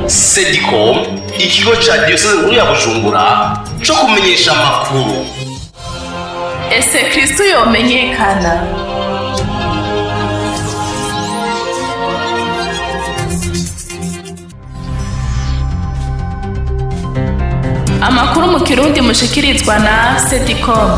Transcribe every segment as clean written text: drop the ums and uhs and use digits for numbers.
Sedicom, ikigo ca diyoseze nkuru ya Bujumbura co kumenyesha amakuru. Ese Kristo yomenyekana? Amakuru mu Kirundi mushikirizwa na Sedicom.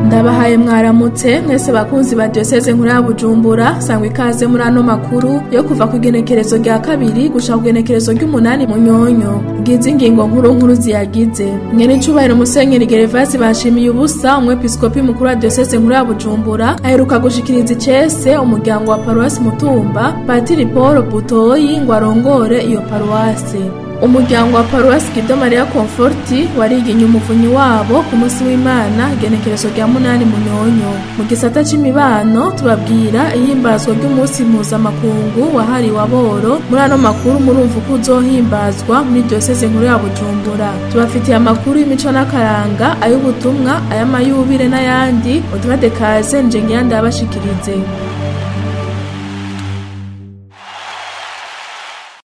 Ndabahaye mwaramutse mwese bakunzi ba diyoseze nkuru ya Bujumbura, sangwa ikaze muri ano makuru yo kuva ku igenekerezo rya 2 gushika ku igenekerezo ry'umunani Munyonyo. Ngizi ingingo nkuru nkuru ziyagize. Mwene icubahiro Musenyeri Gervasi bashimiye ubusa, umwepiskopi mukuru wa diyoseze nkuru ya Bujumbura, aheruka gushikiriza icese umuryango wa paruwasi Mutumba, Patiri Paul Butoyi ngo arongore iyo paruwasi. Umuryango wa paruwasi Kido Maria Conforti wariginye umuvunyi wabo ku munsi w'Imana igenekerezo rya 8 Munyonyo. Mu gisata c'imibano tubabwira ihimbazwa ry'umunsi mpuzamakungu wahariwe aboro. Muri ano makuru murumva uko uzohimbazwa muri diyoseze nkuru ya Bujumbura. Tubafitiye amakuru y'imico n'akaranga, ay'ubutumwa, ay'amayubire n'ayandi. Utubade kaze nje ngira ndabashikirize.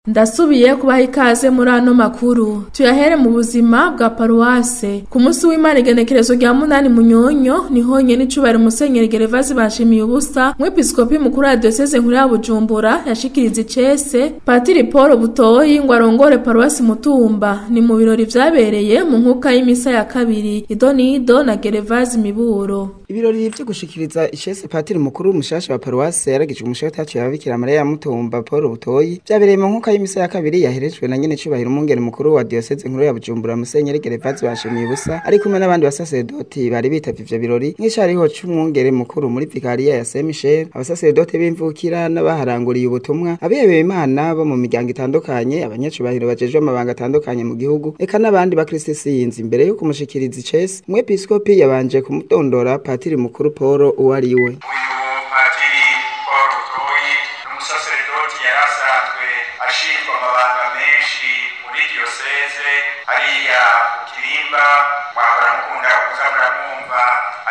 Ndasubiye kubaha ikaze muri ano makuru. Tuyahere mu buzima bwa paruwase. Ku munsi w'Imana igenekerezo rya 8 Munyonyo niho nyene icubahiro Musenyeri Gervasi bashimiye ubusa, umwepiskopi mukuru wa diyoseze nkuru ya Bujumbura, yashikiriza icese Patiri Paul Butoyi ngo arongore paruwasi Mutumba. Ni mu birori vyabereye mu nkuka y'imisa ya kabiri. Idonido na Gervasi Miburo. Ibirori vyo gushikiriza icese Patiri mukuru mushasha wa paruwase yaragijwe umushahara ya Bikira Mariya ya Mutumba Paul Butoyi vyabereye mu nkuka y'imisa ya kabiri yaherejwe na nyene cubahiro umwungere mukuru wa diyoseze nkuru ya Bujumbura Musenyeri Gervasi bashimiye ubusa, ari kumwe n'abandi basaseredoti bari bitavye ivyo birori nk'icariho c'umwungere mukuru muri vikariya ya Saint Michel, abasaseredoti b'imvukira n'abaharanguriye ubutumwa, abihebeye Imana bo mu miryango itandukanye, abanyacubahiro bajejwe amabanga atandukanye mu gihugu, eka n'abandi bakristo sinzi. Imbere yo kumushikiriza icese, umwepiskopi yabanje kumutondora Patiri mukuru Paul uwo ari we. Patiri Paul Butoyi ni umusaseredoti yari asanzwe ashinzwe amabanga menshi muri diyoseze hariya ku Kirimba, mwahora mukunda kuza muramwumva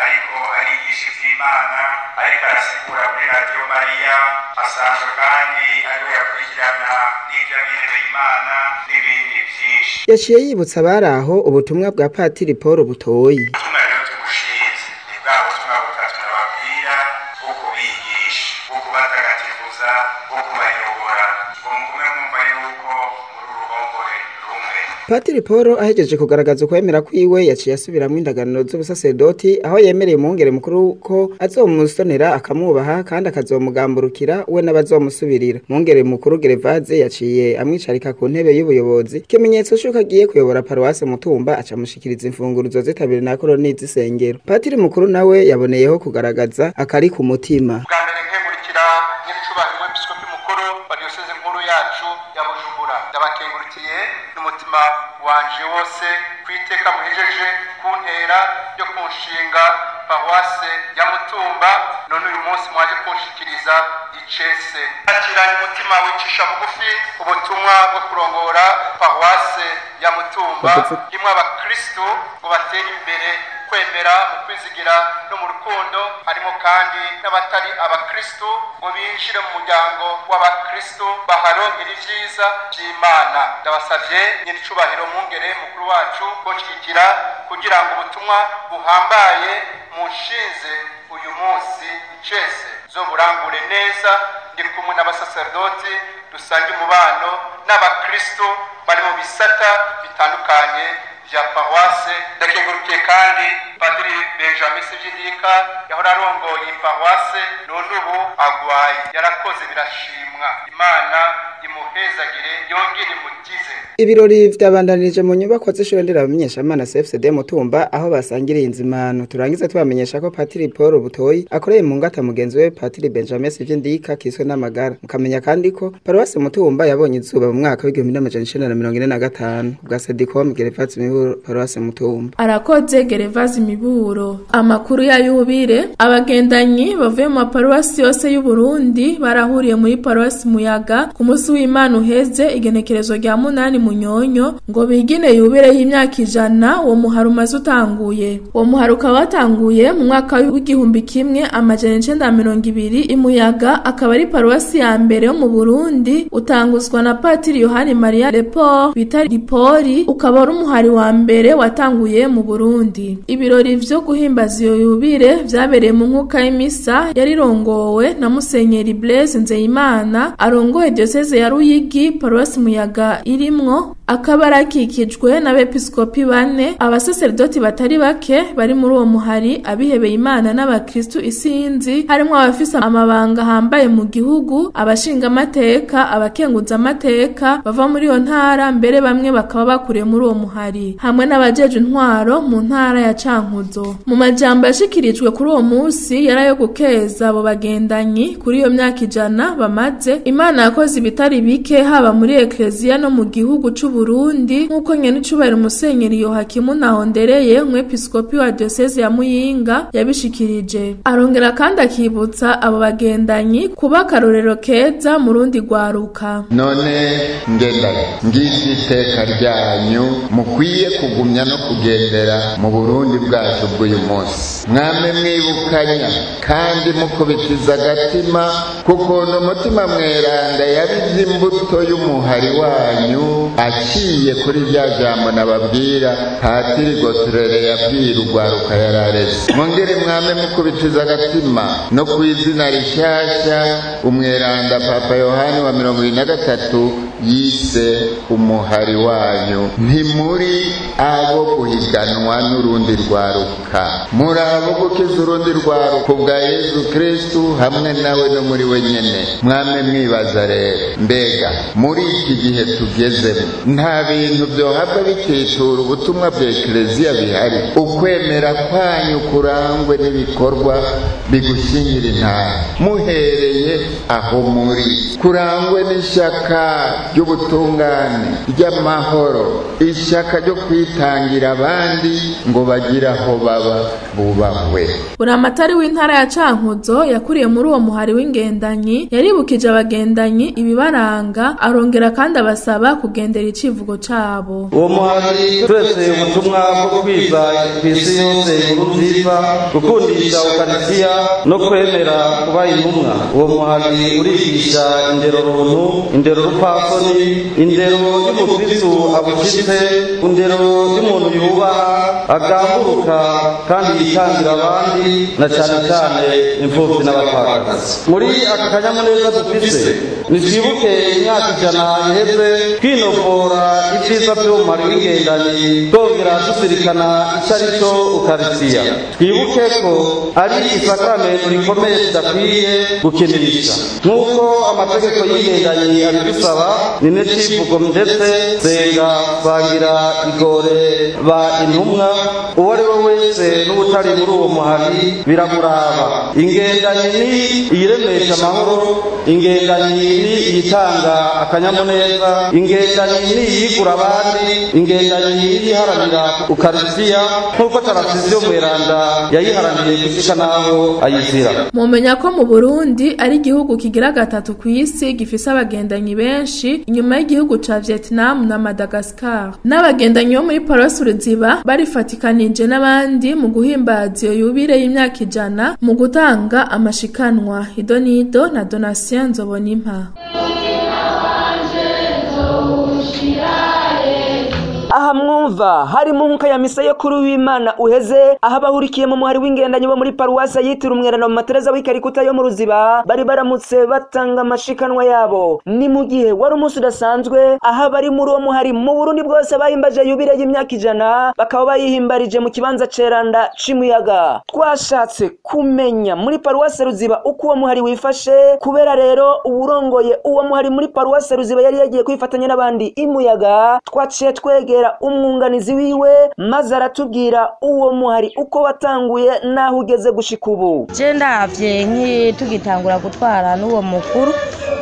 ariko arigisha ivy'Imana, ariko arasigura muri Radiyo Mariya, asanzwe kandi ariwe yakurikirana n'ivy'abihebeye Imana n'ibindi vyinshi. Yaciye yibutsa abari aho ubutumwa bwa Patiri Paul Butoyi. Ubutumwa rero tumushinze ni bwa butumwa butatu nababwira, bwo kubigisha, bwo kubatagatifuza, bwo kubayobora, ngo mugume mwumva yuko muri uruhongore rumwe. Patiri Paul ahejeje kugaragaza ukwemera kwiwe, yaciye asubiramwo indaganiro z'ubusaseredoti, aho yemereye umwungere mukuru ko azomusonera akamwubaha kandi akazomugamburukira we n'abazomusubirira. Umwungere mukuru Gervase yaciye amwicarika ku ntebe y'ubuyobozi, ikimenyetso c'uko agiye kuyobora paruwase Mutumba, acamushikiriza imfunguruzo zitabiri na koroni z'isengero. Patiri mukuru nawe yaboneyeho kugaragaza akari ku mutima. Bwa mbere nkengurukira nyiricubahiro umwepiskopi mukuru wa diyoseze nkuru yacu ya Bujumbura, ndabakengurukiriye n'umutima wanje wose kwiteka muhejeje kuntera yo kunshinga paruwase ya Mutumba, none uyu munsi mwaje kunshikiriza icese. Akiranye umutima wicisha bugufi ubutumwa bwo kurongora paruwase ya Mutumba imwe abakristo ngo batere imbere kwemera mu kwizigira no mu rukundo, harimo kandi n'abatari abakristo ngo binjire mu muryango w'abakristo baharonkera ivyiza vy'Imana. Ndabasavye nyiricubahiro mwungere mukuru wacu kunshigikira kugira ngo ubutumwa buhambaye munshinze uyu munsi icese zoburangure neza, ndi kumwe n'abasaserdoti dusange umubano n'abakristo bari mu bisata bitandukanye vya paruwase. Ndakengurukiye kandi Padiri Benjamin Sivyindika yahora arongoye paruwase, none ubu agwaye, yarakoze birashimwa, Imana imuhezagire yongere imukize. Ibirori vyabandanije mu nyubako z'ishure nderabamenyeshamana CFCD Mutumba, aho basangiriye inzimano. Turangiza tubamenyesha ko Patiri Paul Butoyi akoreye mu ngata mugenzi we Patiri Benjamin Sivyindika kiswe n'amagara. Mukamenya kandi ko paruwase Mutumba yabonye izuba mu mwaka w'1945 kubwa Sedicom Gervasi Miburo, paruwase Mutumba. Arakoze Gervasi Miburo. Amakuru ya yubire, abagendanyi bavuye mu maparuwasi yose y'u Burundi barahuriye muri paruwasi Muyaga ku munsi w'Imana uheze igenekerezo rya 8 Munyonyo ngo bigine yubire y'imyaka 100 uwo muhari umaze utanguye. Uwo muhari ukaba watanguye mu mwaka w'1920 imuyaga, akaba ari paruwasi ya mbere yo mu Burundi, utanguzwa na Patiri Yohani Maria Lepore bita Lipori, ukaba ari umuhari wa mbere watanguye mu Burundi. Ibirori vyo guhimbaza iyo yubire vyabereye mu nkuka y'imisa yarirongowe na Musenyeri Blaise Nzeyimana arongoye diocese ya Ruyigi, paruwasi Muyaga irimwo, akaba arakikijwe n'abepiskopi bane, abasaserdoti batari bake bari muri uwo muhari, abihebeye Imana n'abakristu isinzi, harimwo abafise amabanga hambaye mu gihugu, abashinga amateka, abakenguza amateka bava muri iyo ntara, mbere bamwe bakaba bakuriye muri uwo muhari, hamwe n'abajeje intwaro mu ntara ya Cankuzo. Mu majambo yashikirijwe kuri uwo munsi yarayo gukeza abo bagendanyi kuri iyo myaka 100 bamaze, Imana yakoze ibitari bike haba muri ekleziya no mu gihugu c'u Burundi, nkuko nyene icubahiro Musenyeri Yohakimu Ntahondereye umwepiskopi wa diocese ya Muyinga yabishikirije. Arongera kandi akibutsa abo bagendanyi kuba akarorero keza mu rundi rwaruka. None ngendanye ngiryo iteka ryanyu mukwiye kugumya no kugendera mu Burundi bwacu bw'uyu munsi, mwame mwibukanya kandi mukubitiza agatima kukuntu umutima mweranda yabize imbuto y'umuhari wanyu aciye kuri rya jambo nababwira Patiri Goturere yabwira urwaruka yarareze. Mwongere mwame mukubitiza agatima no ku izina rishasha umweranda Papa Yohani wa 23 yise umuhari wanyu. Ntimuri abo guhiganwa n'urundi rwaruka, muri abo gukiza urundi rwaruka bwa Yezu Kristu hamwe nawe no muri we nyene. Mwame mwibaza rero, mbega muri iki gihe tugezemo nta bintu byohava bikitura ubutumwa bwa ekleziya bihari? Ukwemera kwanyu kurangwe n'ibikorwa bigushingira intara, muhereye aho muri, kurangwe n'ishyaka ry'ubutungane, ry'amahoro, ishyaka ryo kwitangira abandi ngo bagire aho baba bubahwe. Buramatari w'intara ya Cankuzo yakuriye muri uwo muhari w'ingendanyi yaribukije abagendanyi ibibaranga, arongera kandi abasaba kugendera icivugo cabo. Uwo muhari twese ubutumwa bwo kwiza kw'isi yose inkuru nziza, gukundisha ukarisiya no kwemera kuba intumwa. Uwo muhari urigisha indero runtu, indero rupfasoni, indero y'umukristu abushitse, indero y'umuntu yubaha, agamburuka kandi yitangira abandi, na cyane cyane imfuvyi n'abapfakazi. Muri aka kanyamuneza dufise, nitwibuke imyaka 100 iheze twinovora ibyiza by'umuhari w'ingendanyi, twongera tuzirikana icyo ari cyo ukarisiya. Twibuke ko ari isakramentu rikomeye tudakwiye gukinisha, nk'uko amategeko y'ingendanyi abidusaba. Ni n'icivugo ndetse senga, sangira, igore, ba intumwa. Uwo ari we wese n'utari muri uwo muhari biramuraba. Ingendanyi ni iyiremesha amahoro, ingendanyi ni iyitanga akanyamuneza, ingendanyi ni iyigura abandi, ingendanyi ni iyiharanira ukarisiya nk'uko Tarasisiyo Mweranda yayiharaniye gushika n'aho ayizira. Mumenya ko mu Burundi ari igihugu kigira gatatu ku isi gifise abagendanyi benshi inyuma y'igihugu ca Vietnam na Madagascar. N'abagendanyi bo muri Paruwasi Ruziba barifatikanije n'abandi mu guhimbaza iyo yubire y'imyaka 100 mu gutanga amashikanwa. Idonido na Donatien Nzobonimpa. Aha mwumva hari mu nkuka ya misa yo kuri w'Imana uheze, aho abahurikiye mu muhari w'ingendanyi bo muri paruwasi yitira umweranda mu Matereza w'ikarikuta yo mu Ruziba bari baramutse batanga amashikanwa yabo. Ni mu gihe wari umunsi udasanzwe, aho abari muri uwo muhari mu Burundi bwose bahimbaje yubire y'imyaka 100, bakaba bayihimbarije mu kibanza ceranda c'imuyaga. Twashatse kumenya muri paruwasi Ruziba uko uwo muhari wifashe, kubera rero uwurongoye uwo muhari muri paruwasi Ruziba yari yagiye kwifatanya n'abandi imuyaga. Twaciye twegera umwunganizi wiwe maze aratubwira uwo muhari uko watanguye naho ugeze gushika ubu. Je ndavye tugitangura gutwara n'uwo mukuru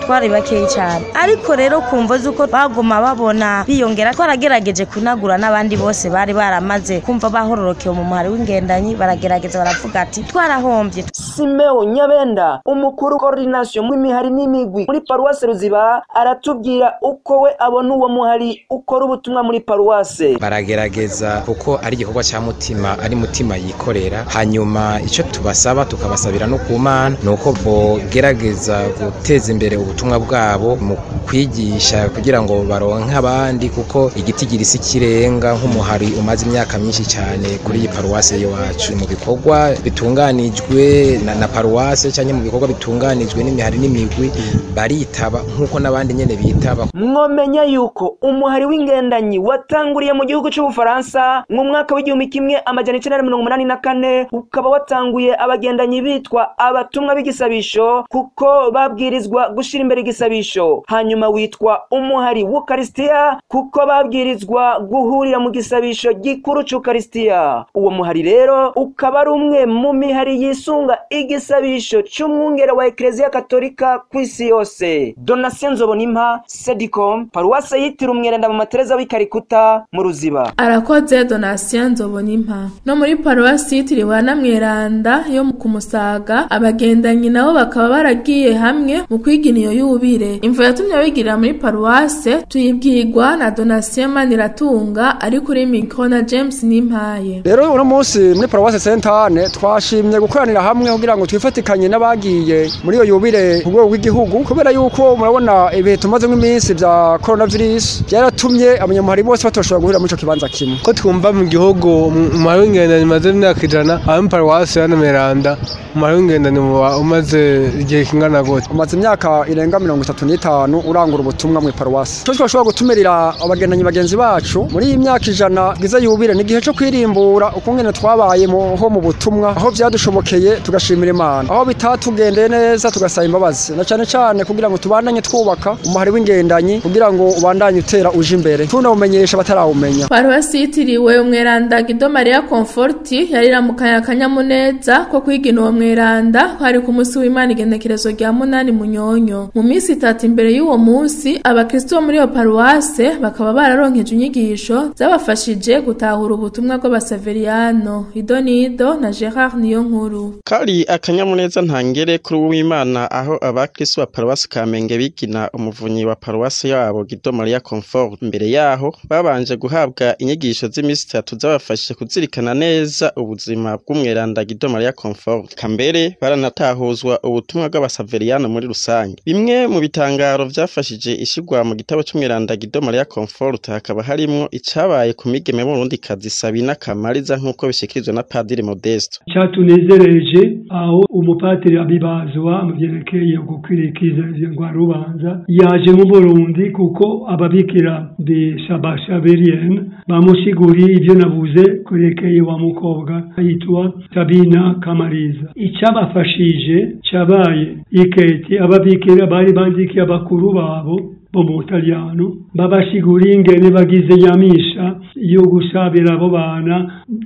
Twari bakeyi cyane, ariko rero kumva zuko baguma babona biyongera, twaragerageje kunagura n'abandi bose bari baramaze kumva bahororokewe mu muhari w'ingendanyi, baragerageza baravuga ati twarahombye. Simeo Nyabenda, umukuru coordination w'imihari n'imigwi muri paruwase Ruziba, aratubwira uko we abona uwo muhari ukora ubutumwa muri paruwase. Baragerageza kuko ari igikorwa cya mutima, ari mutima yikorera. Hanyuma icyo tubasaba tukabasabira no ku Mana nuko bogerageza guteza imbere ubutumwa bwabo mu kwigisha kugira ngo baronke abandi, kuko igitigiri si kirenga nk'umuhari umaze imyaka myinshi cyane kuri iyi paruwase y'iwacu. Mu bikorwa bitunganijwe na paruwase cyangwa mu bikorwa bitunganijwe n'imihari n'imigwi baritaba nk'uko n'abandi nyene bitaba. Mwomenya yuko umuhari w'ingendanyi watanguriye mu gihugu c'Ubufaransa mu mwaka w'1984, ukaba watanguye abagendanyi bitwa abatumwa b'igisabisho kuko babwirizwa gushira imbere igisabisho. Hanyuma witwa umuhari w'Ukaristia kuko babwirizwa guhurira mu gisabisho gikuru c'Ukaristia. Uwo muhari rero ukaba ari umwe mu mihari yisunga igisabisho c'umwungere wa Eklezia Katolika kw'isi yose. Donatien Nzobonimpa, Sedicom, paruwase yitiriwe Umweranda mu Matereza w'Ikarikuta mu Ruziba. Arakoze Donatien Nzobonimpa. No muri paruwasi yitiriwe na Mweranda yo ku Musaga, abagendanyi nabo bakaba baragiye hamwe mu kwigina iyo yubire. Imvo yatumye bigirira muri paruwase tuyibwirwa na Donatien Maniratunga ari kuri micro na James Nimpaye. Rero uno munsi muri paruwase Sentane twashimye gukoranira hamwe kugira ngo twifatikanye n'abagiye muri iyo yubire ku rwego rw'igihugu, kubera yuko murabona ibihe tumazemo iminsi bya coronavirus byaratumye abanyamuhari bose batoshobora guhurira muri ico kibanza kimwe. Ko twumva mu gihugu umuhari w'ingendanyi umaze imyaka 100, abo paruwase ya Mweranda umuhari w'ingendanyi umaze igihe kingana gute? Umaze imyaka irenga 35 urangura ubutumwa mu paruwase. Ico twashobora gutumirira abagendanyi bagenzi bacu muri iyi myaka 100 bwiza yubire ni igihe cyo kwirimbura ukungene twabaye ho mu butumwa, aho byadushobokeye tugashimira Imana, aho bitatugendeye neza tugasaba imbabazi, na cyane cyane kugira ngo tubandanye twubaka umuhari w'ingendanyi kugira ngo ubandanye utera uje imbere, tunawumenyesha batarawumenya. Paruwasi yitiriwe Umweranda Guido Maria Conforti yariramukanya akanyamuneza ko kwigina uwo mweranda hari ku munsi w'Imana igenekerezo rya 8 Munyonyo. Mu minsi itatu imbere y'uwo munsi, abakristo bo muri iyo paruwase bakaba bararonkeje inyigisho zabafashije gutahura ubutumwa bw'abasaveriyano. Idonido na Gerard Niyonkuru. Kari akanyamuneza ntangere kuri w'Imana aho abakristo ba paruwasi Kamenge bigina umuvunyi wa paruwasi yabo Guido Maria Comfort. Mbere yaho babanje guhabwa inyigisho z'imisi itatu zabafashije kuzirikana neza ubuzima bw'umweranda Guido Maria Comfort. Kambere baranatahuzwa ubutumwa bw'abasaveriyano muri rusange. Bimwe mu bitangaro vyafashije ishigwa mu gitabo c'umweranda Guido Maria Comfort hakaba harimwo icabaye ku migeme b'Umurundikazi Sabina Kamariza nk'uko bishikirizwa na Padiri Modesto. Catunezereje aho umupatiri abibazwa mu vyerekeye gukwirikiza ivyo rubanza yaje mu Burundi, kuko ababikira de Sabashaberien bamusiguriye ivyo navuze kurekeye wa mukobwa yitwa Sabina Kamariza. Icabafashije cabaye iketi ababikira bari bandikiye abakuru babo bo mu Butaliyano babasiguriye ingene bagize yamisha yo gusabira abo bana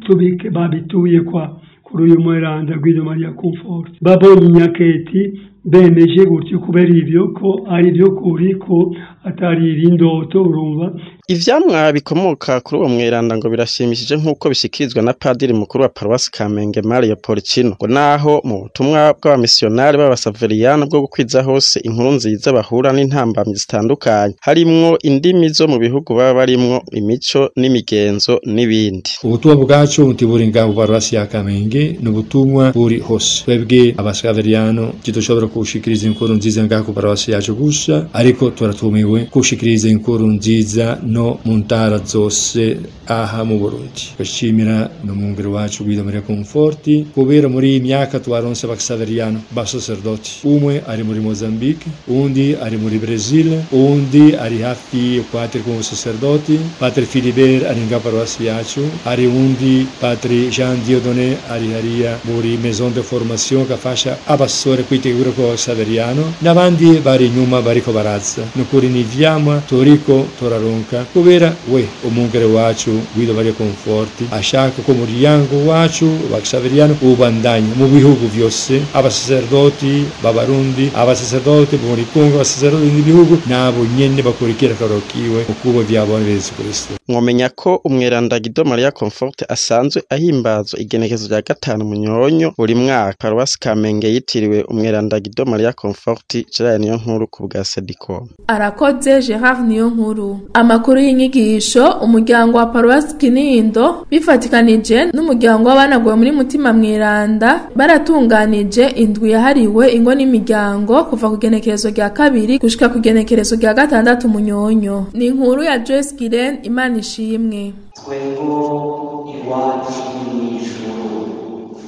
tubike babituye kwa kuri uyu mweranda Guido Maria Comfort. Babonye inyaketi bemeje gutyo kubera ivyo ko ari byo kuri ko atari ibindoto urumva. Ivyamwa bikomoka kuri uwo mweranda ngo birashimishije nk'uko bishikirizwa na Padiri mukuru wa paruwasi Kamenge Mario Porcino, ngo naho mu butumwa bw'abamisiyonari b'abasaveriyano bwo gukwiza hose inkuru nziza bahura n'intambamyi zitandukanye, harimwo indimi zo mu bihugu baba barimwo, imico n'imigenzo n'ibindi. Ubutumwa bwacu ntiburi ngaho paruwasi ya Kamenge, ni ubutumwa buri hose. Twebwe abasaveriyano tidushobora kushikiriza inkuru nziza ngaho ku paruwasi yacu gusa, ariko turatumiwe kushikiriza inkuru nziza no mu ntara zose aha mu Burundi. Gashimira n'umwungere wacu Guido Maria Conforti kubera muri iyi myaka twaronse abasaveriyano basacerdoti, umwe ari muri Mozambique, undi ari muri Brazil, undi ari hafi kwatiri come sacerdoti, Padre Philibert ari nga paruwasi yacu, hari undi Padre Jean Dieudonné ari hariya muri maison de formation gafasha abasore kwitegura ko wa Saveriano n'abandi bari inyuma bariko baraza. Nukuri ni ivyamwa turiko turaronka kubera we umwungere wacu Guido Maria Conforti ashaka ko umuryango wacu wa Saveriano ubandanye mu bihugu vyose, abasacerdoti b'Abarundi, abasacerdoti bo muri Kongo, abasacerdoti b'ibindi bihugu nabo nyene bakurikira karokiwe ukubo vyabone Yesu Kristo. Mwomenya ko umweranda Guido Maria Conforti asanzwe ahimbazwa igenekezo rya 5 Munyonyo buri mwaka. Paruwasi Kamenge yitiriwe umweranda Guido Maria Conforti. Gerard Niyonkuru ku bwa Sedicom. Arakoze Gerard Niyonkuru. Amakuru y'inyigisho umuryango wa Paruwasi Kinindo bifatikanije n'umuryango w'abanaguwe muri Mutima Mweranda baratunganije indwi yahariwe ingo n'imiryango kuva ku genekerezo rya 2 gushika ku genekerezo rya 6 Munyonyo. Ni inkuru ya Joyce Giren Imana ishimwe. Twego iwacu mw'ijuru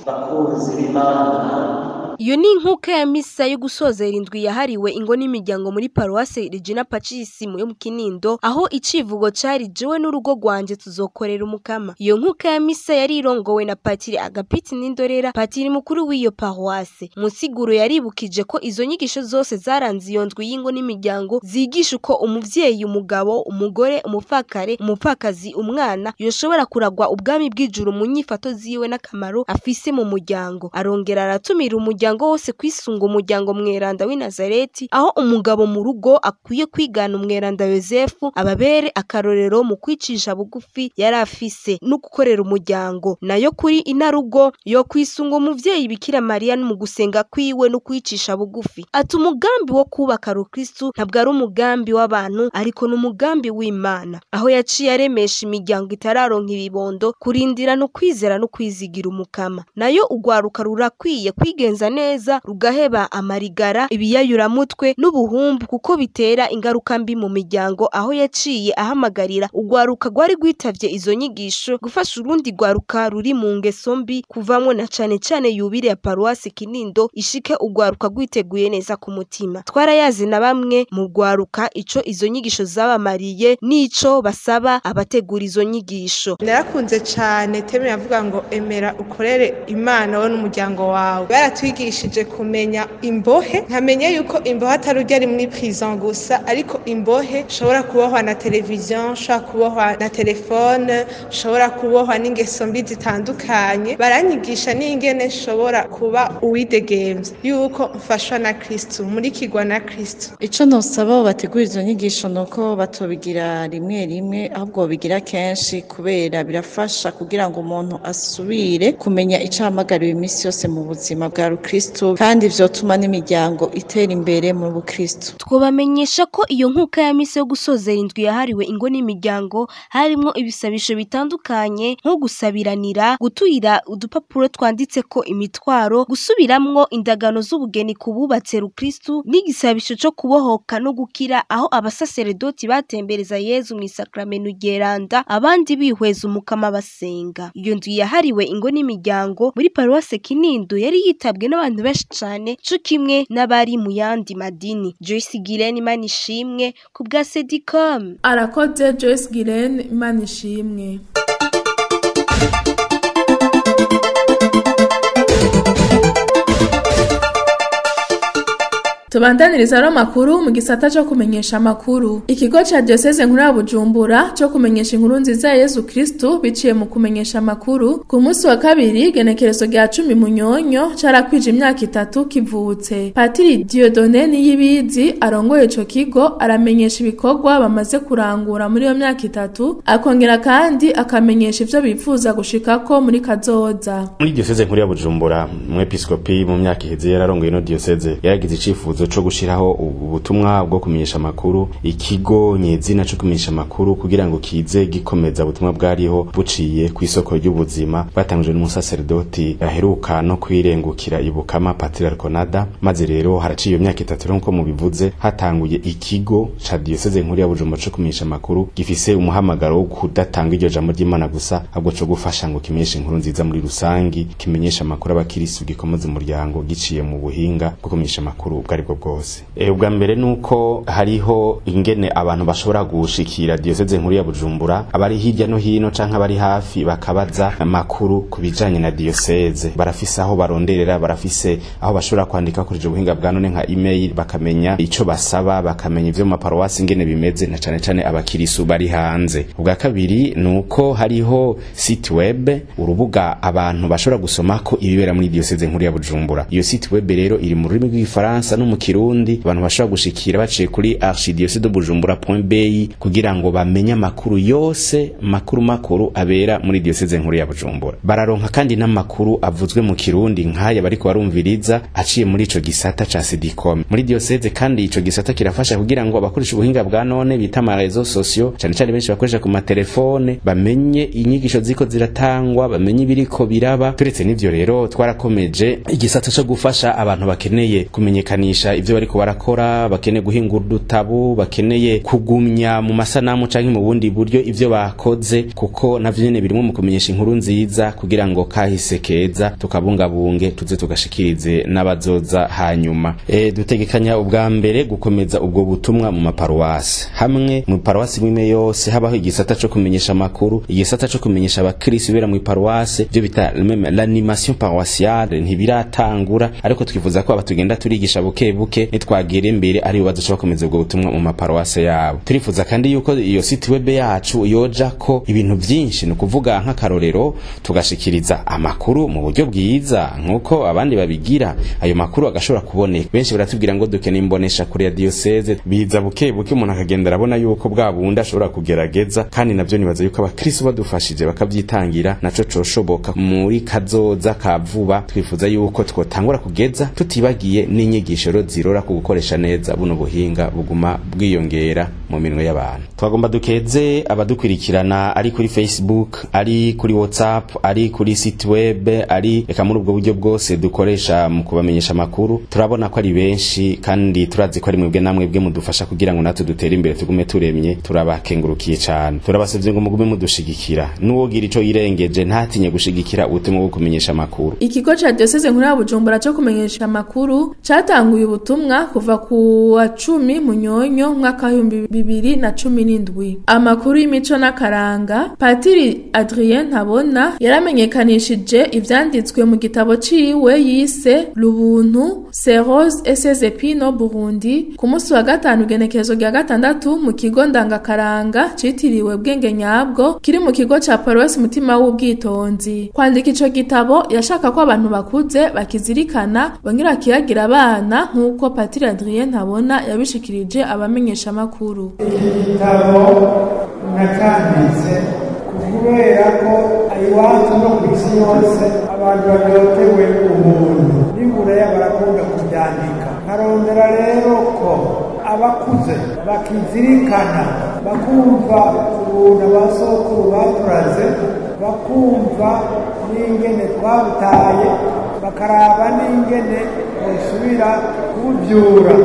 bakunzi b'Imana. Iyo ni inkuka ya misa yo gusozera indwi yahariwe ingo n'imiryango muri Paruwase Regina Pacis yo mu Kinindo, aho icivugo cari jewe n'urugo rwanje tuzokorera umukama. Iyo nkuka ya misa yari irongowe na Patiri Agapiti Nindorera, patiri mukuru w'iyo paruwase. Mu nsiguro yaribukije ko izo nyigisho zose zaranze iyo ndwi y'ingo n'imiryango zigisha uko umuvyeyi, umugabo, umugore, umupfakare, umupfakazi, umwana yoshobora kuragwa ubwami bw'ijuru mu nyifato ziwe n'akamaro afise mu muryango. Arongera aratumira umuryango wose kwisunga umuryango mweranda w'i Nazareti, aho umugabo mu rugo akwiye kwigana umweranda Yosefu, ababere akarorero mu kwicisha bugufi yari afise no gukorera umuryango. Nayo kuri inarugo yo kwisunga umuvyeyi Bikira Mariya mu gusenga kwiwe no kwicisha bugufi. Ati umugambi wo kubaka Rukristu ntabwo ari umugambi w'abantu, ariko n'umugambi w'Imana, aho yaciye aremesha imiryango itararonka ibibondo kurindira no kwizera no kwizigira umukama. Nayo ugwaruka rurakwiye kwigenza neza, rugaheba amarigara, ibiyayuramutwe n'ubuhumbu kuko bitera ingaruka mbi mu miryango, aho yaciye ahamagarira ugwaruka rwari rwitavye izo nyigisho gufasha urundi gwaruka ruri mu ngeso mbi kuvamwo, na cane cane yubire ya Paruwasi Kinindo ishike ugwaruka rwiteguye neza ku mutima. Twarayazi na bamwe mu gwaruka ico izo nyigisho zabamariye n'ico basaba abategura izo nyigisho. Narakunze cane teme yavuga ngo emera ukorere Imana wowe n'umuryango wawe. Baratwigishije kumenya imbohe, nkamenya yuko imbohe atari urya ari muri prison gusa, ariko imbohe nshobora kubohwa na televiziyo, nshobora kubohwa na telefone, nshobora kubohwa n'ingeso mbi zitandukanye. Baranyigisha n'ingene nshobora kuba uwidegemvya, yuko mfashwa na Kristo, murikirwa na Kristo. Ico nosaba bategura izo nyigisho nuko batobigira rimwe rimwe, ahubwo bigira kenshi, kubera birafasha kugira ngo umuntu asubire kumenya ico ahamagariwe iminsi yose mu buzima bwa Kristo, kandi vyotuma n'imiryango itera imbere mu bukristo. Twobamenyesha ko iyo nkuka ya misa yo gusozera indwi yahariwe ingo n'imiryango harimwo ibisabisho bitandukanye nko gusabiranira, guturira udupapuro twanditse ko imitwaro, gusubiramwo indagano z'ubugeni ku bubatse Rukristo, n'igisabisho co kubohoka no gukira, aho abasaseredoti batembereza Yezu mu isakramentu ryeranda, abandi bihweza umukama basenga. Iyo ndwi yahariwe ingo n'imiryango muri Paruwase Kinindo yari yitabwe n'abantu benshi cane, co kimwe n'abari mu yandi madini. Joyce Gilen Imanishimwe ku bwa Sedicom. Arakoze Joyce Gilen Imanishimwe. Tubandaniriza rero makuru mu gisata cyo kumenyesha amakuru. Ikigo ca Diocese nkuru ya Bujumbura cyo kumenyesha inkuru nziza ya Yesu Kristo biciye mu kumenyesha amakuru ku munsi wa kabiri genekerezo rya 10 Munyonyo carakwije imyaka 3 kivutse. Patiri Dieudonné Niyibizi arongoye ico kigo aramenyesha ibikorwa bamaze kurangura muri iyo myaka 3, akongera kandi akamenyesha ivyo bifuza gushikako muri kazoza. Muri Diocese nkuru ya Bujumbura umwepiskopi mu myaka iheze yararongoye no Diocese yaragize icifuzo co gushiraho ubutumwa bwo kumenyesha amakuru, ikigo nyezina co kumenyesha amakuru kugira ngo kize gikomeza ubutumwa bwariho buciye ku isoko ry'ubuzima batangije n'umusaserdoti aheruka no kwirengukira ibukama Patiri Arconada. Maze rero haraciye iyo myaka 3 nko mubivuze hatanguye ikigo ca Diocese nkuru ya Bujumbura co kumenyesha amakuru gifise umuhamagaro wo kudatanga iryo jambo ry'Imana gusa, ahubwo co gufasha ngo kimenyeshe inkuru nziza muri rusangi, kimenyesha amakuru abakirisu, gikomeza umuryango giciye mu buhinga bwo kumenyesha amakuru ubwo aribwo bwose. Ubwa mbere nuko hariho ingene abantu bashobora gushikira diocese nkuru ya Bujumbura, abari hirya no hino canke abari hafi bakabaza amakuru ku bijanye na diocese. Barafise aho baronderera, barafise aho bashobora kwandika kuri ubuhinga bwa none nka email, bakamenya ico basaba, bakamenya ivyo mu maparuwasi ingene bimeze, na cane cane abakirisu bari hanze. Ubwa kabiri nuko hariho site web, urubuga abantu bashobora gusomako ibibera muri diocese nkuru ya Bujumbura. Iyo site web rero iri mu rurimi rw'igifaransa no mu Kirundi, abantu bashobora gushikira baciye kuri archidiocese-de-bujumbura.bi kugira ngo bamenye amakuru yose makuru abera muri diocese nkuru ya Bujumbura. Bararonka kandi n'amakuru avuzwe mu Kirundi nk'aya bariko barumviriza aciye muri ico gisata ca Sedicom muri diocese. Kandi ico gisata kirafasha kugira ngo abakoresha ubuhinga bwa none bita ama réseaux sociaux, cane cane benshi bakoresha ku matelefone, bamenye inyigisho ziko ziratangwa, bamenye ibiriko biraba. Turetse n'ivyo rero, twarakomeje igisata co gufasha abantu bakeneye kumenyekanisha ivyo bariko barakora, bakeneye guhingura udutabu, bakeneye kugumya mu masanamu canke mu bundi buryo ivyo bakoze, kuko navyo nyene birimo mu kumenyesha inkuru nziza, kugira ngo kahise keza tukabungabunge, tuze tugashikirize n'abazoza hanyuma. Dutegekanya ubwa mbere gukomeza ubwo butumwa mu maparuwasi, hamwe mu paruwasi imwe yose habaho igisata co kumenyesha amakuru, igisata co kumenyesha abakristo bera mu paruwasi, byo bita même l'animation paroissiale. Ntibiratangura, ariko twifuza ko abatugenda turigisha buke buke nitwagera imbere ari bazoca bakomeza ubwo butumwa mu maparuwase yabo. Turifuza kandi yuko iyo site web yacu yoja ko ibintu byinshi, ni ukuvuga nk'akarorero tugashikiriza amakuru mu buryo bwiza nkuko abandi babigira, ayo makuru agashobora kuboneka. Benshi baratubwira ngo dukeneye imbonesha kure ya diocese. Biza buke buke, umuntu akagenda arabona yuko bwa bundi ashobora kugerageza, kandi navyo nibaza yuko abakristo badufashije bakavyitangira naco coshoboka muri kazoza ka vuba. Twifuza yuko twotangura kugeza tutibagiye n'inyigisho zirora ku gukoresha neza buno buhinga buguma bwiyongera mu minwe y'abantu. Twagomba dukeze abadukwirikirana ari kuri Facebook, ari kuri WhatsApp, ari kuri site web, ari eka muri ubwo buryo bwose dukoresha mu kubamenyesha amakuru. Turabona ko ari benshi kandi turazi ko ari mwebwe namwe bwe mudufasha kugira ngo natwe dutere imbere tugume turemye. Turabakengurukiye cyane, turabasavye ngo mugume mudushigikira, n'uwogira ico yirengeje ntatinye gushigikira ubutumwa bwo kumenyesha amakuru. Ikigo ca diocese nkuru ya Bujumbura co kumenyesha amakuru catanguye ubutumwa kuva ku wa 10 Munyonyo mwaka wa 2017. Amakuru y'imico n'akaranga, Patiri Adrien Ntabona yaramenyekanishije ivyanditswe mu gitabo ciwe yise Lubuntu, Ses roses et ses épines au Burundi, ku munsi wa gatanu genekerezo rya 6 mu kigo ndangakaranga citiriwe Bwenge Nyabwo kiri mu kigo ca Paroisse Mutima w'Ubwitonzi. Kwandika ico gitabo yashaka ko abantu bakuze bakizirikana bongera kiyagira abana, nk'uko Patiri Adrien Ntabona yabishikirije abamenyesha makuru. Iki gitabo nakanditse kubera ko iwacu no ku isi yose abantu baryotewe ubuntu n'iburaya barakunda kubyandika. Nkarondera rero ko abakuze bakizirikana, bakumva ubuntu abasokuru baturaze, bakumva n'ingene twabutaye, bakaraba n'ingene bosubira kubuvyura.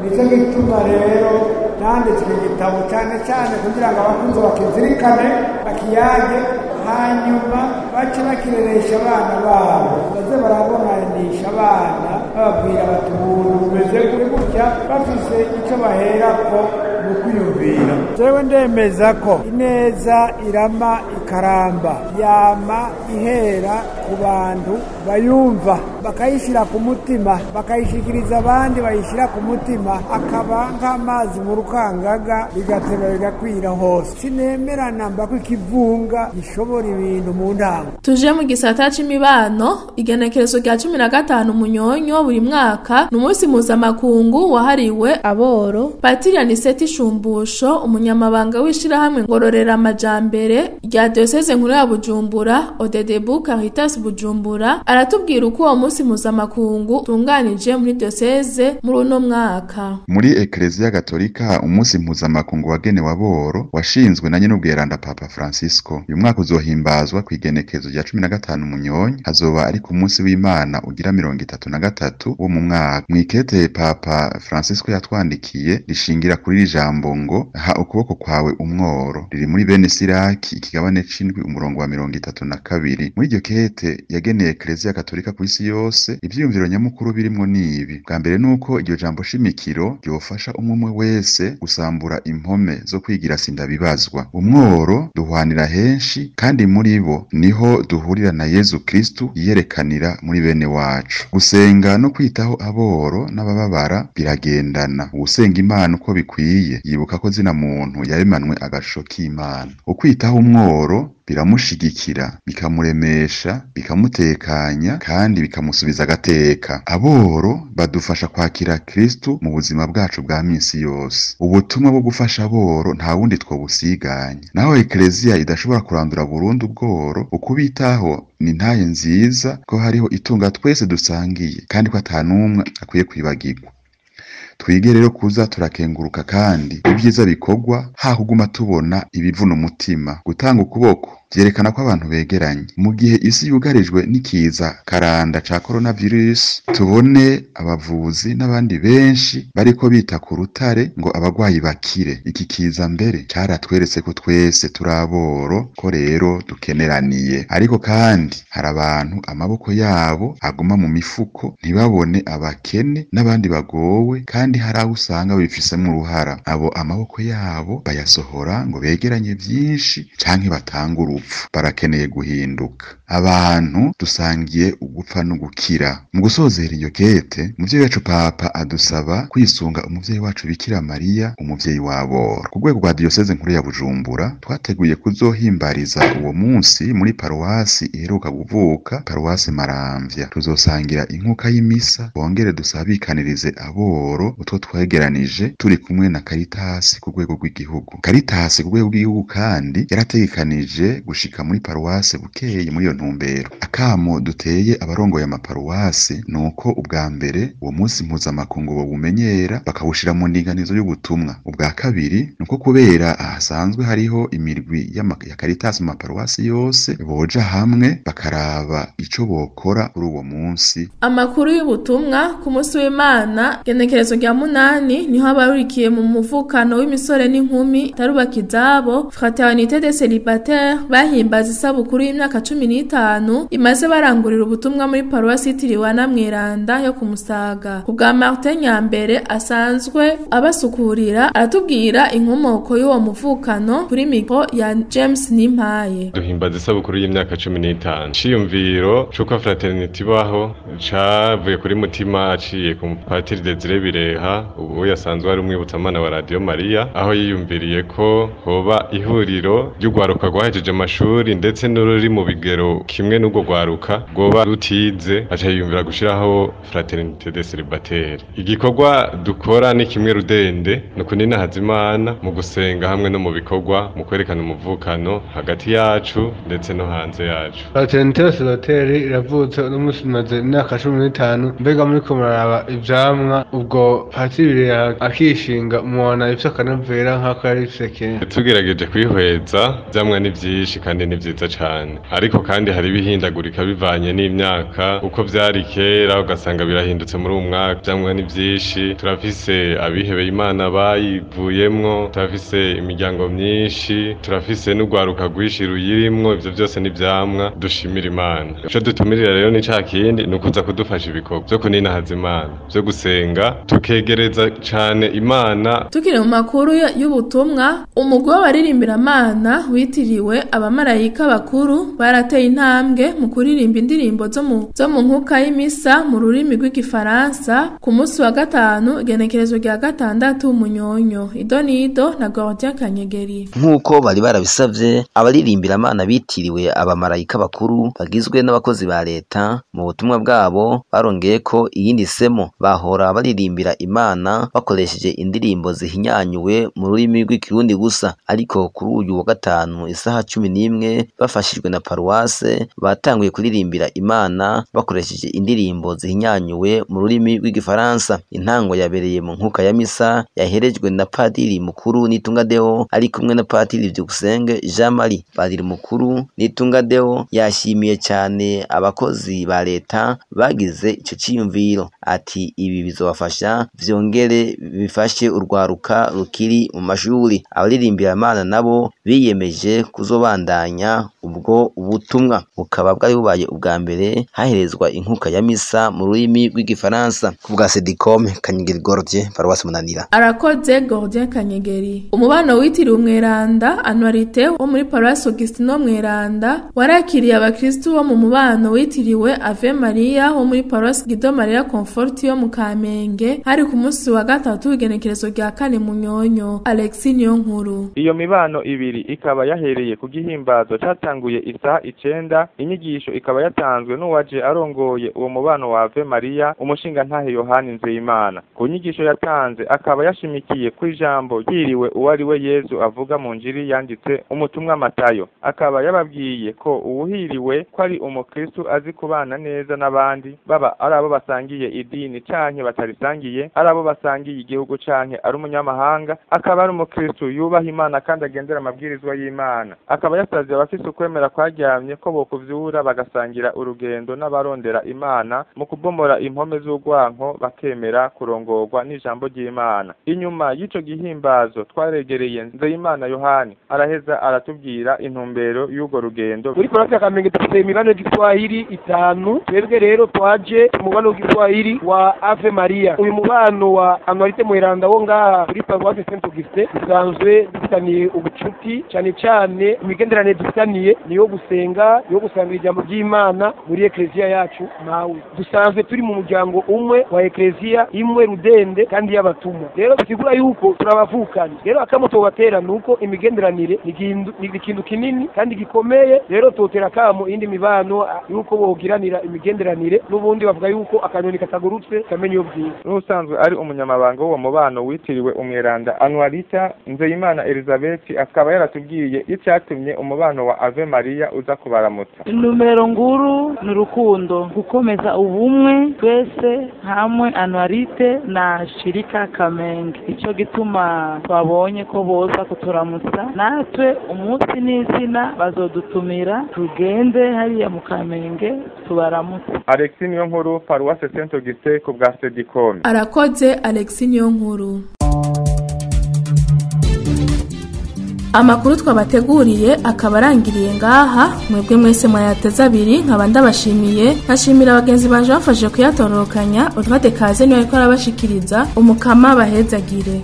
Nico gituma rero nanditse igitabo cyane cyane kugira ngo abakuze bakizirikane, bakiyage, hanyuma bace bakireresha abana babo, baze barabonanisha abana bababwira bati ubuntu bumeze gutya, bafise icyo baherako mu kwiyumvira. Jewe ndemeza ko ineza irama ikaramba, yama ihera ku bantu bayumva, bakayishyira ku mutima, bakayishikiriza abandi bayishyira ku mutima, akaba nk'amazi mu rukangaga, bigateba bigakwira hose. Sinemerana mba ko ikivunga gishobora ibintu mu ntango. Tuje mu gisata c'imibano. Igenekerezo rya 15 Munyonyo buri mwaka ni umunsi mpuzamakungu wahariwe aboro. Patiri Aniseti Shumbusho, umunyamabanga w'ishirahamwe ngororera amajambere rya diocese nkuru ya Bujumbura Odedebu Caritas Bujumbura, aratubwira uko uwo munsi mpuzamakungu utunganije muri diocese muri uno mwaka. Muri Eklezia Gatolika, umunsi mpuzamakungu wagenewe aboro washinzwe na nyenubweranda Papa Francisco. Uyu mwaka uzohimbazwa ku igenekezo rya 15 Munyonyo, hazoba ari ku munsi w'Imana ugira 33 wo mu mwaka. Mwikete Papa Francisco yatwandikiye rishingira kuri iri jambo ngo ha ukuboko kwawe umworo, riri muri bene Siraki ikigabane c'indwi umurongo wa 32. Muri iryo kete yageneye Eklezia Katolika kw'isi yose, ivyiyumviro nyamukuru birimwo nibi: bwa mbere nuko iryo jambo shimikiro ryofasha umwe wese gusambura impome zo kwigira sindabibazwa. Umworo duhwanira henshi, kandi muri bo niho duhurira na Yezu Kristu yiyerekanira muri bene wacu. Gusenga no kwitaho aboro n'abababara biragendana. Uwusenga Imana uko bikwiye yibuka ko zina muntu yaremanwe agasho k'Imana. Ukwitaho umworo biramushigikira, bikamuremesha, bikamutekanya kandi bikamusubiza agateka. Aboro badufasha kwakira Kristu mu buzima bwacu bwa minsi yose. Ubutumwa bwo gufasha aboro nta wundi twobusiganya. Naho Eklezia idashobora kurandura burundu ubworo, ukubitaho ni ntaye nziza ko hariho itunga twese dusangiye, kandi ko atanumwe akwiye kwibagirwa. Twige rero kuza turakenguruka kandi ibyiza bikorwa, hakuguma tubona ibivuna umutima. Gutanga ukuboko vyerekana ko abantu begeranye. Mu gihe isi yugarijwe n'ikiza karanda ca coronavirus, tubone abavuzi n'abandi benshi bariko bita ku rutare ngo abagwayi bakire. Iki kiza mbere caratweretse ko twese turaboro, ko rero dukeneraniye. Ariko kandi hari abantu amaboko yabo aguma mu mifuko, ntibabone abakene n'abandi bagowe, kandi hari aho usanga babifisemo uruhara. Abo amaboko yabo bayasohora ngo begeranye vyinshi canke batange urupfu. Barakeneye guhinduka. Abantu dusangiye ugupfa no gukira. Mu gusozera iyo kete, umuvyeyi wacu Papa adusaba kwisunga umuvyeyi wacu Bikira Mariya, umuvyeyi w'aboro. Ku rwego rwa diyoseze nkuru ya Bujumbura, twateguye kuzohimbariza uwo munsi muri paruwasi iheruka kuvuka, paruwasi Maramvya. Tuzosangira inkuka y'imisa, bongere dusabikanirize aboro utwo twegeranije turi kumwe na Caritas ku rwego rw'igihugu. Caritas ku rwego rw'igihugu kandi yarategekanije gushika muri paruwase Bukeye muri iyo ntumbero. Akamo duteye abarongoye amaparuwase nuko ubwa mbere uwo munsi mpuzamakungu bawumenyera, bakawushira mu ndinganizo y'ubutumwa. Ubwa kabiri nuko kubera ahasanzwe hariho imirwi ya Caritas mu maparuwase yose, boja hamwe bakaraba ico bokora kuri uwo munsi. Amakuru y'ubutumwa ku munsi w'Imana genekerezo rya 8 niho abarurikiye mu muvukano w'imisore n'inkumi tarubaka izabo Fraternité des Célibataires bahimbaza isabukuru y'imyaka 15 imaze barangurira ubutumwa muri paruwasi yitiriwe na Mweranda yo kumusaga. Kubwa Martin Nyambere asanzwe abasukurira, aratubwira inkomoko y'uwo muvukano kuri mikro ya James Nimpaye. Duhimbaza isabukuru y'imyaka 15. Ciyumviro c'uko Fraternité ibaho cavuye kuri mutima aciye ku Patiri Desire Bireha, ubu yasanzwe ari umwibutsamana wa Radio Maria, aho yiyumviriye ko hoba ihuriro ry'ugwaruka rwahejeje amashuri ndetse n'ururi mu bigero kimwe n'ubwo rwaruka rwoba rutize, aca yiyumvira gushiraho Fraternité des Célibataires. Igikorwa dukora ni kimwe rudende, ni ukuninahaza Imana mu gusenga hamwe no mu bikorwa, mu kwerekana umuvukano hagati yacu ndetse no hanze yacu. Fraternité des Célibataires iravutse uno munsi imaze imyaka 15. Mbega muriko muraraba ivyamwa ubwo Patiri Bireha akishinga, mubona ivyo akanovera nk'ako yari ifise kera? Tugerageje kwihweza, ivyamwa ni vyinshi kandi ni vyiza cane, ariko kandi hari ibihindagurika bivanye n'imyaka. Uko vyari kera ugasanga birahindutse muri uwu mwaka. Ivyamwa ni vyinshi, turafise abihebeye Imana bayivuyemwo, turafise imiryango myinshi, turafise n'urwaruka rwinshi ruyirimwo. Ivyo vyose ni ivyamwa dushimira Imana. Ico dutumirira rero ni ca kindi, ni ukuza kudufasha ibikorwa vyo kuninahaza Imana, vyo gusenga, tukegereza cane Imana. Tukiri mu makuru y'ubutumwa, umugwi w'abaririmbira-Mana witiriwe abamarayika bakuru barateye intambwe mu kuririmba indirimbo zo mu nkuka y'imisa mu rurimi rw'igifaransa ku munsi wa gatanu igenekerezo rya 6 Munyonyo. Idonido na Gordien Kanyegeri. Nk'uko bari barabisavye, abaririmbira-Mana bitiriwe abamarayika bakuru bagizwe n'abakozi ba leta, mu butumwa bwabo barongeye ko iyindi semo. Bahora baririmbira Imana bakoresheje indirimbo zihinyanyuwe mu rurimi rw'ikirundi gusa, ariko kuri uyu wa gatanu isaha 11 bafashijwe na paruwase batanguye kuririmbira Imana bakoresheje indirimbo zihinyanyuwe mu rurimi rw'igifaransa. Intango yabereye mu nkuka ya misa yaherejwe na Padiri mukuru Nitunga Deo ari kumwe na Padiri Byukusenge Jean Marie. Padiri mukuru Nitunga Deo yashimiye cyane abakozi ba leta bagize ico ciyumviro, ati ibi bizobafasha vyongere bifashe urwaruka rukiri mu mashuri. Abaririmbira Imana nabo biyemeje kuzobandanya ubwo ubutumwa, bukaba bwari bubaye ubwa mbere haherezwa inkuka ya misa mu rurimi rw'igifaransa. Ku bwa Sedicom, Kanyegeri Gordien, Paruwasi Munanira. Arakoze Gordien Kanyegeri. Umubano witiriwe Umweranda Anuarite wo muri Paruwasi Augustino Mweranda warakiriye abakristu bo mu mubano witiriwe Ave Maria wo muri Paruwasi Guido Maria Conforti yo mu Kamenge, hari ku munsi wa gatatu w'igenekerezo rya 4 Munyonyo. Alexis Niyonkuru. Iyo mibano ibiri ikaba yahereye ku gihimbazo catanguye isaha 9, inyigisho ikaba yatanzwe n'uwaje arongoye uwo mubano wa Ave Maria, umushinga ntahe Yohani Nzeyimana. Ku nyigisho yatanze akaba yashimikiye ku ijambo ryiriwe uwari we Yezu avuga mu njiri yanditse umutumwa Matayo. Akaba yababwiye ko uwuhiriwe ko ari umukristu azi kubana neza n'abandi, baba ari abo basangiye idini canke batarisangiye, ari abo basangiye igihugu canke ari umunyamahanga, akaba ari umukristu yubaha Imana kandi agendera amabwirizwa y'Imana. Akaba yasavye abafise ukwemera kwaryamye ko bokuvyura bagasangira urugendo n'abarondera Imana mu kubomora impome z'urwanko, bakemera kurongorwa n'ijambo ry'Imana. Inyuma y'ico gihimbazo twaregereye Nzeyimana Yohani araheza aratubwira intumbero y'urwo rugendo. Muri paruwasi ya Kamenge dufite imibano y'igiswahili 5. Twebwe rero twaje umubano w'igiswahili wa Ave Maria. Uyu mubano wa Anuarite Mweranda wo ngaha kuri paruwasi Saint Augustin dusanzwe dufitaniye ubucuti, cyane cyane imigenderanire dufitaniye niyo gusenga, yo gusangira ijambo ry'Imana muri ekleziya yacu. Nawe dusanzwe turi mu muryango umwe wa ekleziya imwe rudende kandi y'abatumwa. Rero bisigura yuko turabavukanye. Rero akamo tobatera nuko imigenderanire ni ikintu kinini kandi gikomeye. Rero totera kamo indi mibano yuko bogiranira imigenderanire, n'ubundi bavuga yuko akanyoni katagurutse kamenye iyo bwiza. N'usanzwe ari umunyamabanga w'uwo mubano witiriwe Umweranda Anuarita Nzeyimana Elizabeth akaba yaratubwiye icyatumye umubano wa Ave Maria uza kubaramutsa. Intumbero nguru ni urukundo, gukomeza ubumwe twese hamwe Anuarite na Shirika Kamenge. Ico gituma twabonye ko boza kuturamutsa, natwe umunsi n'izina bazodutumira tugende hariya mu Kamenge tubaramutse. Alexis Niyonkuru, Paruwasi Saint Augustin, ku bwa Sedicom. Arakoze Alexis Niyonkuru. Amakuru twabateguriye akaba arangiriye ngaha. Mwebwe mwese mwayateze abiri, nkaba ndabashimiye, nkashimira abagenzi banje bafashe kuyatororokanya. Utwate kaze niwe ariko arabashikiriza. Umukama bahezagire.